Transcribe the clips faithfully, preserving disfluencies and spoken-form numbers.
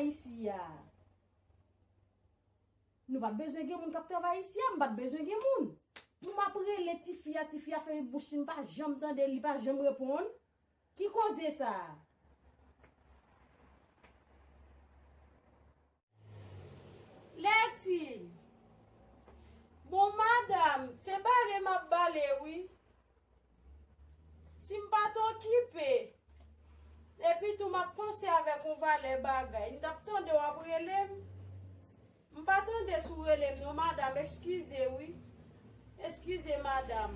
isi a. Nou pa bezwen gen moun k ap travay isi a, m pa t bezwen gen moun. Pou m ap rele tifi a, tifi a fèmen bouch li, m pa janm tande l, li pa janm reponn. Ki koze sa a? Lètil. Bon, madanm, se bale m ap bale, wi. Si m pa t okipe, epi tou m ap panse avèk yon valè bagay, m t ap tande w ap rele m. M pa tande si w rele m non, madanm, eskize, wi. Eskize, madanm.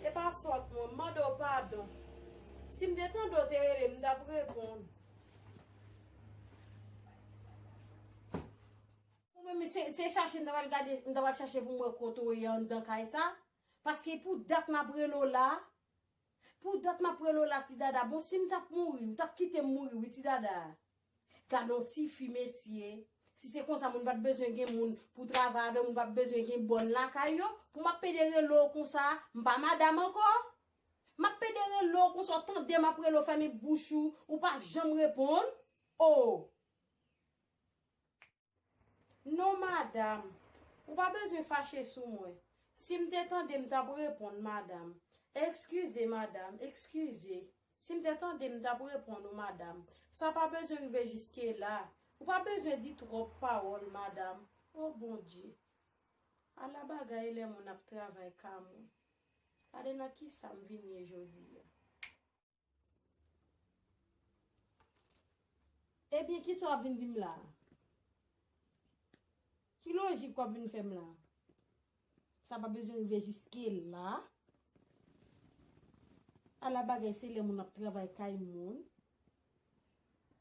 E pa fòt mwen, m mande w padon. Si m te tande w te rele m, m t ap reponn. Ou menm, se, se chache m ta pral gade, m ta pral chache pou m wè kote w ye anndan kay sa. Paske pou dat m ap rele w la, pou dat m ap rele w la, ti dada. Bon, si m t ap mouri, ou t ap kite m mouri, wi, ti dada. Gade yon tifi, mesye. Si se konsa, moun pa t bezwen gen moun pou travay avè, moun pa t bezwen gen bòn lakay yo, pou m ap pede rele w konsa, m pa madanm ankò. M ap pede rele w konsa, w tande m ap rele w, fèmen bouch ou, ou pa janm reponn. Oh! Non, madanm. Ou pa bezwen fache sou mwen. Si m te tande, m t ap reponn, madanm. Eskize, madanm, eskize. Si m te tande, m t ap reponn ou, madanm. Sa pa bezwen rive jiske la. Ou pa bezwen di twòp pawòl, madanm. O Bondye. Ala bagay lè moun ap travay ka moun. Gade nan kisa m vin ye jodi a. Ebyen, kisa w ap vin di m la a? Ki lojik w ap vin fè m la a? Sa pa bezwen rive jiske la. Ala bagay, se lè moun ap travay kay moun.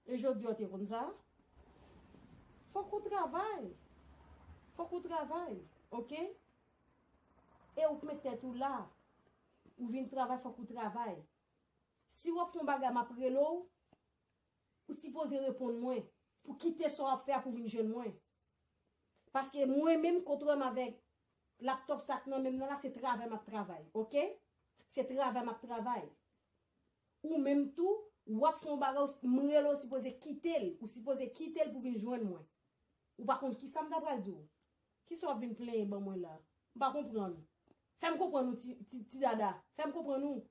E jodi a w te konn sa? Fòk ou travay. Fòk ou travay, oke? E ou k met tèt ou la. Ou vin travay, fòk ou travay. Si w ap fè yon bagay, m ap rele w, ou sipoze reponn mwen. Pou kite sa w ap fè a pou vin jwenn mwen. Paske mwen menm, kontrèman avèk laptòp sa k nan men m nan la, se travay m ap travay, oke? Se travay m ap travay. Ou menm tou, w ap fè yon bagay, ou s-, m rele w, ou sipoze kite l. Ou sipoze kite l pou vin jwenn mwen. Ou pa konn kisa m ta pral di w. Kisa w ap vin plenyen ban mwen la? M pa konprann. Fè m konprann ou, ti, ti, ti dada. Fè m konprann ou.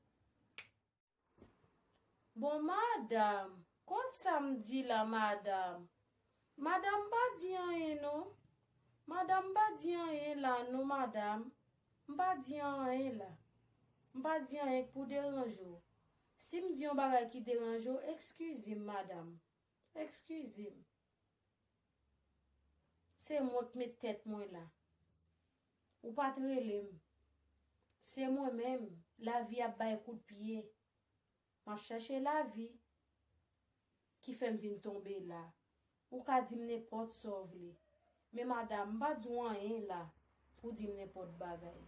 Bon, madanm, kot sa m di la, madanm? Madanm, m pa di anyen, non. Madanm, m pa di anyen la, non, madanm. M pa di anyen la. M pa di anyen k pou deranje w. Si m di yon bagay ki deranje w, eskize m, madanm. Eskize m. Se mwen k met tèt mwen la. Ou pa t rele m. Se mwen menm, lavi ap bay kout pye. M ap chache lavi ki fè m vin tonbe la. Ou ka di m nenpòt sa w vle. Men madanm, m pa di w anyen la pou di m nenpòt bagay.